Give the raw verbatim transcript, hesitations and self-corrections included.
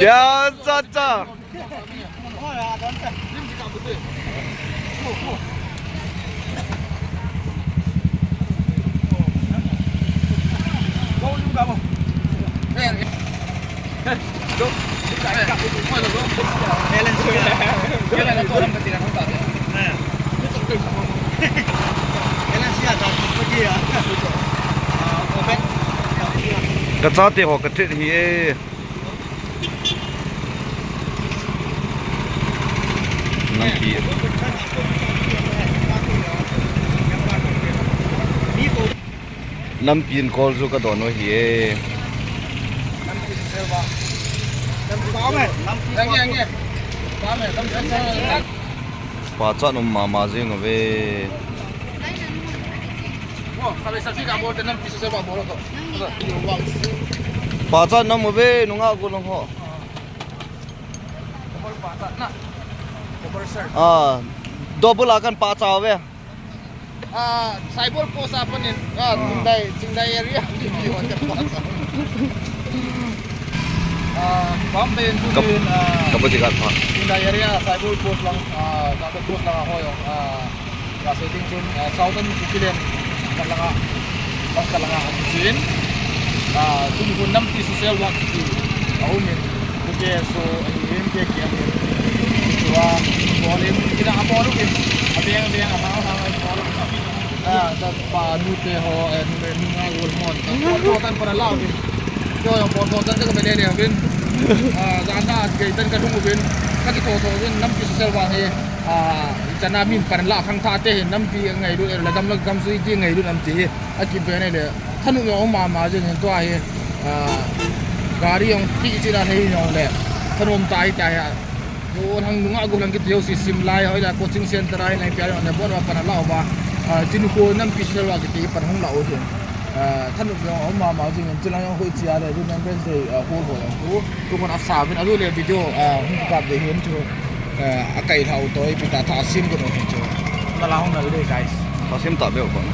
Ya, cha, cha. Ka chate ho ka treat hi e. Nampi. Nampi in kol chu ka don u hi e. Pachat um mama jing uve. Pachat um uve, nungah golhang ho. Ah, double a kan pachat uve. Ah, Saibol post a panin, ah, Chingdai, Chingdai area. Ah, Bombay and Ka, Pune, ah, ka bati ka pa. Chingdai area, Saibol post lang, ah, Saibol post lang a hoi, ah, ka sei ding chun, ah, Southern Kukiland, ka langa, ka langa, ah, chin. Ah, tuni hun nampi social work ki, ah, umin, Kuki so, ah, M K K M, tua, bol in, kina a bol in, a beng, beng, a hang, hang, a bol in. Ah, ta pa nu te ho, eh, nu me, nu nga gol mon. Por tho tan para lau vin. Cho yong por tho tan ka me le le vin. Ah, jan da ke tan ka lung vin. Ka ki tho tho vin, nampi social work hi. Ah, chana min pan la khang tha te hin nampi ngailut, eh, la gam la gam sui ti ngailut nam ti hi. A ki be ne le. Thanop yong mama jing hin tua hi. Ah, gari yong ki chi la hei yong le. Thanom tai tai ha. Yo, hang nunga go lang kiti yo si sim lai, hoi la coaching center ai nai pia yo ne bon wa pan la wa. Ah, chin ko nampi social work kiti pan hung la o hin. Ah, thanop yong mama jing hin, chilang yong hoi chi a le, Remembrance Day, ah, hol ho yong. Tu, tu kon a sa vin a lu le video, ah, hung kap de hin chu. Ah, a kai la o to, i pita tha sim ko no hin chu. Na la hung na le, guys. Tha sim ta be o kon.